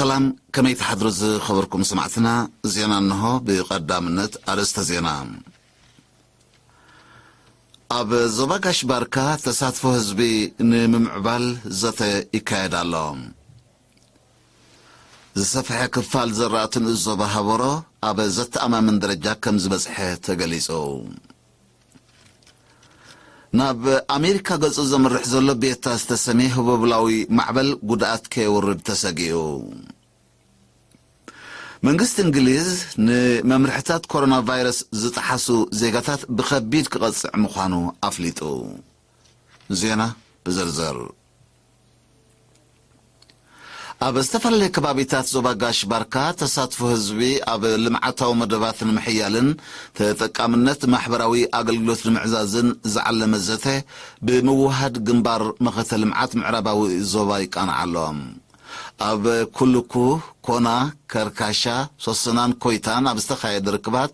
ሰላም፣ ከመይ ትሓድሩ ዝኸበርኩም ሰማዕትና? ዜና እንሆ። ብቐዳምነት ኣርእስተ ዜና። ኣብ ዞባ ጋሽ ባርካ ተሳትፎ ህዝቢ ንምምዕባል ዘተ ይካየድ ኣሎ። ዝሰፍሐ ክፋል ዘራእቲ ንኡስ ዞባ ሃበሮ ኣብ ዘተኣማምን ደረጃ ከም ዝበጽሐ ተገሊጹ። ናብ ኣሜሪካ ገጹ ዘምርሕ ዘሎ ቤታ ዝተሰምየ ህቦብላዊ ማዕበል ጉድኣት ከየውርድ ተሰጊኡ። መንግስቲ እንግሊዝ ንመምርሕታት ኮሮና ቫይረስ ዝጠሓሱ ዜጋታት ብኸቢድ ክቐጽዕ ምዃኑ ኣፍሊጡ። ዜና ብዝርዝር። ኣብ ዝተፈላለየ ከባቢታት ዞባ ጋሽ ባርካ ተሳትፎ ህዝቢ ኣብ ልምዓታዊ መደባት ንምሕያልን ተጠቃምነት ማሕበራዊ ኣገልግሎት ንምዕዛዝን ዝዓለመ ዘተ ብምውሃድ ግንባር መኸተ ልምዓት ምዕራባዊ ዞባ ይቃናዕ ኣሎ። ኣብ ኩልኩ፣ ኮና፣ ከርካሻ፣ ሶሰናን ኮይታን ኣብ ዝተኻየደ ርክባት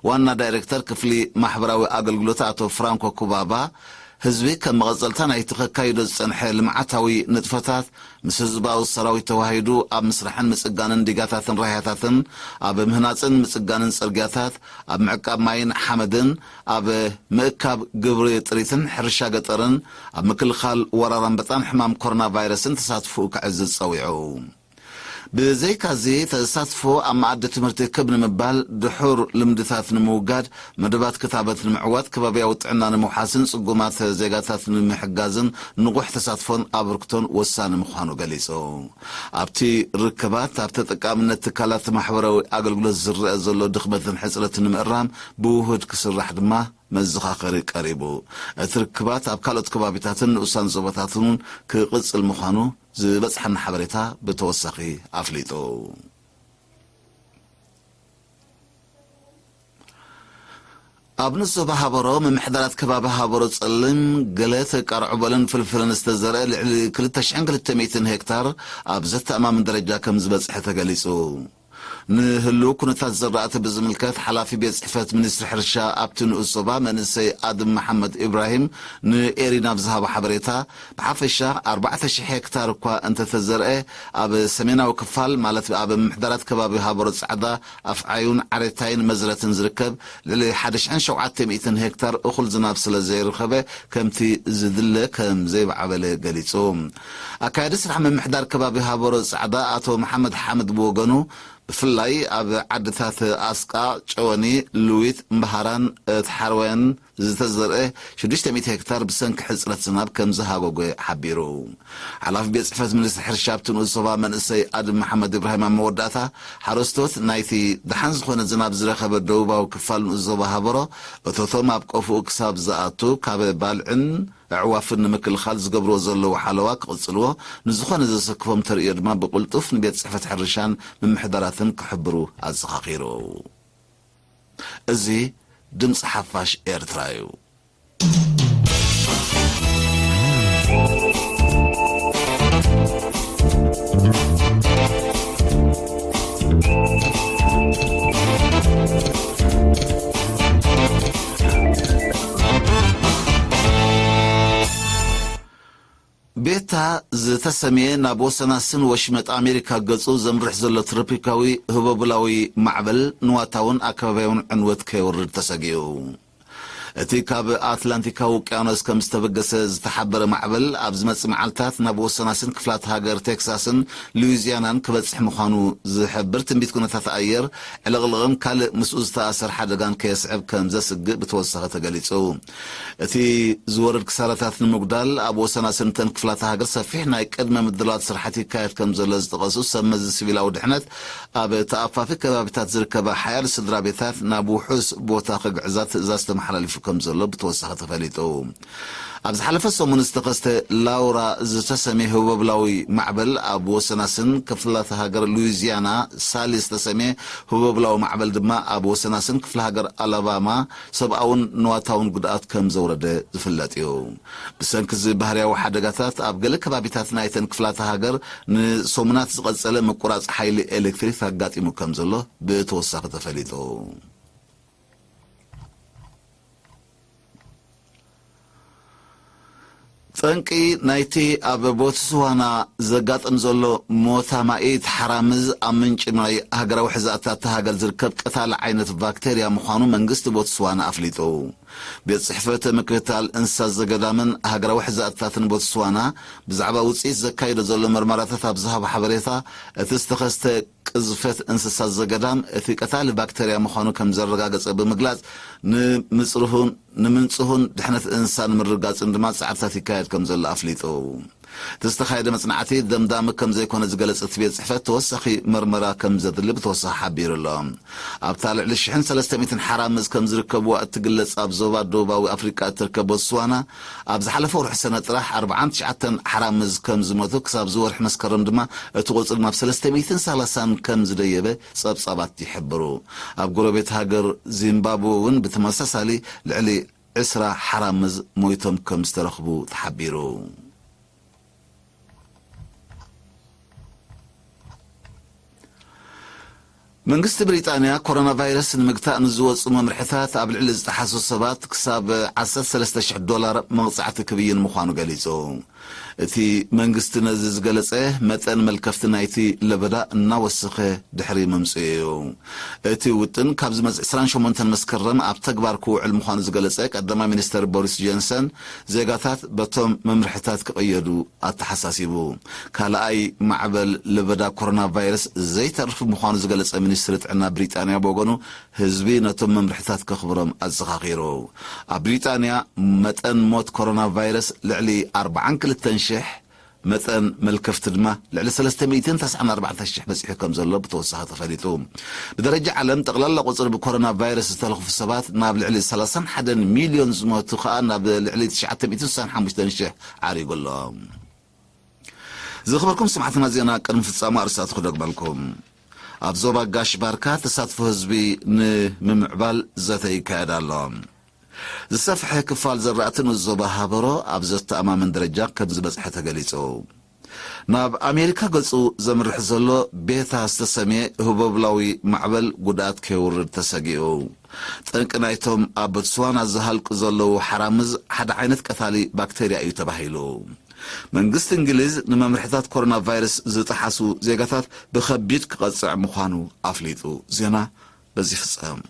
ዋና ዳይሬክተር ክፍሊ ማሕበራዊ ኣገልግሎት ኣቶ ፍራንኮ ኩባባ ህዝቢ ከም መቐጸልታ ናይቲ ከካይዶ ዝጸንሐ ልምዓታዊ ንጥፈታት ምስ ህዝባዊ ሰራዊት ተዋሂዱ ኣብ ምስራሕን ምጽጋንን ዲጋታትን ራህያታትን፣ ኣብ ምህናጽን ምጽጋንን ጽርግያታት፣ ኣብ ምዕቃብ ማይን ሓመድን፣ ኣብ ምእካብ ግብሪ ጥሪትን ሕርሻ ገጠርን፣ ኣብ ምክልኻል ወራር ኣንበጣን ሕማም ኮሮና ቫይረስን ተሳትፎኡ ከዕዝዝ ጸዊዑ። ብዘይካዚ፣ ተሳትፎ ኣብ መኣዲ ትምህርቲ ክብ ንምባል፣ ድሑር ልምድታት ንምውጋድ፣ መደባት ክታበት ንምዕዋት፣ ከባብያዊ ጥዕና ንምውሓስን ጽጉማት ዜጋታት ንምሕጋዝን ንቑሕ ተሳትፎን ኣበርክቶን ወሳኒ ምዃኑ ገሊጹ። ኣብቲ ርክባት፣ ኣብ ተጠቃምነት ትካላት ማሕበራዊ ኣገልግሎት ዝረአ ዘሎ ድኽመትን ሕጽረትን ንምእራም ብውሁድ ክስራሕ ድማ መዘኻኸሪ ቀሪቡ። እቲ ርክባት ኣብ ካልኦት ከባቢታትን ንኡሳን ዞባታትን እውን ክቕጽል ምዃኑ ዝበጽሓና ሓበሬታ ብተወሳኺ ኣፍሊጡ። ኣብ ንስ ዞባ ሃበሮ፣ ምምሕዳራት ከባቢ ሃበሮ ጸሊም፣ ገለ ተቃርዑ በልን ፍልፍልን ዝተዘርአ ልዕሊ ክልተ ሽሕን ክልተ ሚእትን ሄክታር ኣብ ዘተኣማምን ደረጃ ከም ዝበጽሐ ተገሊጹ። ንህልው ኩነታት ዘራእቲ ብዝምልከት፣ ሓላፊ ቤት ጽሕፈት ሚኒስትሪ ሕርሻ ኣብቲ ንኡስ ዞባ መንእሰይ ኣድም መሓመድ ኢብራሂም ንኤሪና ብዝሃቦ ሓበሬታ፣ ብሓፈሻ ኣርባዕተ ሽሕ ሄክታር እኳ እንተተዘርአ፣ ኣብ ሰሜናዊ ክፋል፣ ማለት ኣብ ምምሕዳራት ከባቢ ሃበሮ ጻዕዳ፣ ኣፍዓዩን ዓሬታይን መዝረትን ዝርከብ ልዕሊ ሓደ ሽሕን ሸውዓተ ሚእትን ሄክታር እኹል ዝናብ ስለ ዘይረኸበ፣ ከምቲ ዝድለ ከም ዘይበዓበለ ገሊጹ። ኣካያዲ ስራሕ ምምሕዳር ከባቢ ሃበሮ ጻዕዳ ኣቶ መሓመድ ሓምድ ብወገኑ፣ ብፍላይ ኣብ ዓድታት ኣስቃ፣ ጨወኒ፣ ልዊት፣ እምበሃራን እትሓርወን ዝተዘርአ ሽዱሽተ ሚእቲ ሄክታር ብሰንኪ ሕጽረት ዝናብ ከም ዝሃጎገ ሓቢሩ። ሓላፊ ቤት ጽሕፈት ሚኒስትሪ ሕርሻ ኣብቲ ንኡስ ዞባ መንእሰይ ኣድም መሓመድ ኢብራሂም ኣብ መወዳእታ፣ ሓረስቶት ናይቲ ደሓን ዝኾነ ዝናብ ዝረኸበ ደቡባዊ ክፋል ንኡስ ዞባ ሃበሮ፣ እቶቶም ኣብ ቆፎኡ ክሳብ ዝኣቱ፣ ካብ ባልዕን ኣዕዋፍን ንምክልኻል ዝገብርዎ ዘለዉ ሓለዋ ክቕጽልዎ፣ ንዝኾነ ዘሰክፎም ተርእዮ ድማ ብቕልጡፍ ንቤት ጽሕፈት ሕርሻን ምምሕዳራትን ክሕብሩ ኣዘኻኺሩ። እዚ ድምፂ ሓፋሽ ኤርትራ እዩ። ቤታ ዝተሰምየ፣ ናብ ወሰናስን ወሽመጥ ኣሜሪካ ገጹ ዘምርሕ ዘሎ ትሮፒካዊ ህቦብላዊ ማዕበል ንዋታውን ኣከባቢያውን ዕንወት ከየውርድ ተሰጊኡ። እቲ ካብ ኣትላንቲካዊ ውቅያኖስ ከም ዝተበገሰ ዝተሓበረ ማዕበል፣ ኣብ ዝመጽእ መዓልታት ናብ ወሰናስን ክፍላት ሃገር ቴክሳስን ሉዊዝያናን ክበጽሕ ምዃኑ ዝሕብር ትንቢት ኩነታት ኣየር፣ ዕልቕልቕን ካልእ ምስኡ ዝተኣሰር ሓደጋን ከየስዕብ ከም ዘስግእ ብተወሳኺ ተገሊጹ። እቲ ዝወርድ ክሳራታት ንምጉዳል፣ ኣብ ወሰናስን እተን ክፍላት ሃገር ሰፊሕ ናይ ቅድመ ምድላዋት ስራሕቲ ይካየድ ከም ዘሎ ዝጠቐሱ ሰብ መዚ ሲቪላዊ ድሕነት፣ ኣብ ተኣፋፊ ከባቢታት ዝርከባ ሓያሎ ስድራ ቤታት ናብ ውሑስ ቦታ ክግዕዛ ትእዛዝ ተመሓላሊፉ ከም ዘሎ ብተወሳኺ ተፈሊጡ። ኣብ ዝሓለፈ ሰሙን ዝተኸስተ ላውራ ዝተሰምየ ህቦብላዊ ማዕበል፣ ኣብ ወሰናስን ክፍላት ሃገር ሉዊዝያና፣ ሳሊ ዝተሰምየ ህቦብላዊ ማዕበል ድማ ኣብ ወሰናስን ክፍለ ሃገር ኣላባማ ሰብኣውን ንዋታውን ጉድኣት ከም ዘውረደ ዝፍለጥ እዩ። ብሰንኪ እዚ ባህርያዊ ሓደጋታት፣ ኣብ ገለ ከባቢታት ናይተን ክፍላተ ሃገር ንሰሙናት ዝቐጸለ ምቁራጽ ሓይሊ ኤሌክትሪክ ኣጋጢሙ ከም ዘሎ ብተወሳኺ ተፈሊጡ። ጠንቂ ናይቲ ኣብ ቦትስዋና ዘጋጥም ዘሎ ሞት ኣማኢት ሓራምዝ ኣብ ምንጪ ማይ ሃገራዊ ሕዛእታት እታ ሃገር ዝርከብ ቀታሊ ዓይነት ባክቴርያ ምዃኑ መንግስቲ ቦትስዋና ኣፍሊጡ። ቤት ጽሕፈት ምክትታል እንስሳት ዘገዳምን ሃገራዊ ሕዛእታትን ቦትስዋና ብዛዕባ ውጽኢት ዘካይዶ ዘሎ መርመራታት ኣብ ዝሃቦ ሓበሬታ፣ እቲ ዝተኸስተ ቅዝፈት እንስሳት ዘገዳም እቲ ቀታሊ ባክተርያ ምዃኑ ከም ዘረጋገጸ ብምግላጽ፣ ንምጽርሁን ንምንጽሁን ድሕነት እንስሳ ንምርግጋጽን ድማ ጻዕርታት ይካየድ ከም ዘሎ ኣፍሊጡ። እቲ ዝተኻየደ መጽናዕቲ ደምዳሚ ከም ዘይኮነ ዝገለጸ እቲ ቤት ጽሕፈት፣ ተወሳኺ መርመራ ከም ዘድሊ ብተወሳኺ ሓቢሩ ኣሎ። ኣብታ ልዕሊ ሽሕን ሰለስተ ሚእትን ሓራምዝ ከም ዝርከብዋ እትግለጽ ኣብ ዞባ ደቡባዊ ኣፍሪቃ እትርከብ ቦትስዋና፣ ኣብ ዝሓለፈ ወርሒ ሰነ ጥራሕ ኣርባዓን ትሽዓተን ሓራምዝ ከም ዝሞቱ፣ ክሳብ ዝወርሒ መስከረም ድማ እቲ ቁጽሪ ናብ ሰለስተ ሚእትን ሰላሳን ከም ዝደየበ ጸብጻባት ይሕብሩ። ኣብ ጎረቤት ሃገር ዚምባብወ እውን ብተመሳሳሊ ልዕሊ ዕስራ ሓራምዝ ሞይቶም ከም ዝተረኽቡ ተሓቢሩ። መንግስቲ ብሪጣንያ ኮሮና ቫይረስ ንምግታእ ንዝወጹ መምርሕታት ኣብ ልዕሊ ዝጠሓሱ ሰባት ክሳብ ዓሰርተ ሰለስተ ሽሕ ዶላር መቕጻዕቲ ክብይን ምዃኑ ገሊጹ። እቲ መንግስቲ ነዚ ዝገለጸ፣ መጠን መልከፍቲ ናይቲ ለበዳ እናወሰኸ ድሕሪ ምምጽኡ እዩ። እቲ ውጥን ካብ ዝመጽእ ዕስራን ሸሞንተን መስከረም ኣብ ተግባር ክውዕል ምዃኑ ዝገለጸ ቀዳማይ ሚኒስተር ቦሪስ ጆንሰን፣ ዜጋታት በቶም መምርሕታት ክቕየዱ ኣተሓሳሲቡ። ካልኣይ ማዕበል ለበዳ ኮሮና ቫይረስ ዘይተርፍ ምዃኑ ዝገለጸ ሚኒስትሪ ጥዕና ብሪጣንያ ብወገኑ፣ ህዝቢ ነቶም መምርሕታት ከኽብሮም ኣዘኻኺሩ። ኣብ ብሪጣንያ መጠን ሞት ኮሮና ቫይረስ ልዕሊ ኣርባዓን ክልተን ሽሕ፣ መጠን መልከፍቲ ድማ ልዕሊ ሰለስተ ሚእትን ተስዓን ኣርባዕተን ሽሕ በጺሑ ከም ዘሎ ብተወሳኺ ተፈሊጡ። ብደረጃ ዓለም፣ ጠቕላላ ቁጽሪ ብኮሮና ቫይረስ ዝተለኽፉ ሰባት ናብ ልዕሊ ሰላሳን ሓደን ሚልዮን ዝሞቱ ከኣ ናብ ልዕሊ ትሽዓተ ሚእትን ስሳን ሓሙሽተን ሽሕ ዓሪጉ ኣሎ። ዝኸበርኩም ሰማዕትና፣ ዜና ቅድሚ ፍጻሙ ኣርእስታቱ ክደግመልኩም። ኣብ ዞባ ጋሽ ባርካ ተሳትፎ ህዝቢ ንምምዕባል ዘተ ይካየድ ኣሎ። ዝሰፍሐ ክፋል ዘራእቲ ንዞባ ሃበሮ ኣብ ዘተኣማምን ደረጃ ከም ዝበጽሐ ተገሊጹ። ናብ ኣሜሪካ ገጹ ዘምርሕ ዘሎ ቤታ ዝተሰምየ ህቦብላዊ ማዕበል ጉድኣት ከየውርድ ተሰጊኡ። ጠንቂ ናይቶም ኣብ ቦትስዋና ዝሃልቁ ዘለዉ ሓራምዝ ሓደ ዓይነት ቀታሊ ባክተርያ እዩ ተባሂሉ። መንግስቲ እንግሊዝ ንመምርሕታት ኮሮና ቫይረስ ዝጠሓሱ ዜጋታት ብኸቢድ ክቐጽዕ ምዃኑ ኣፍሊጡ። ዜና በዚ ይፍጸም።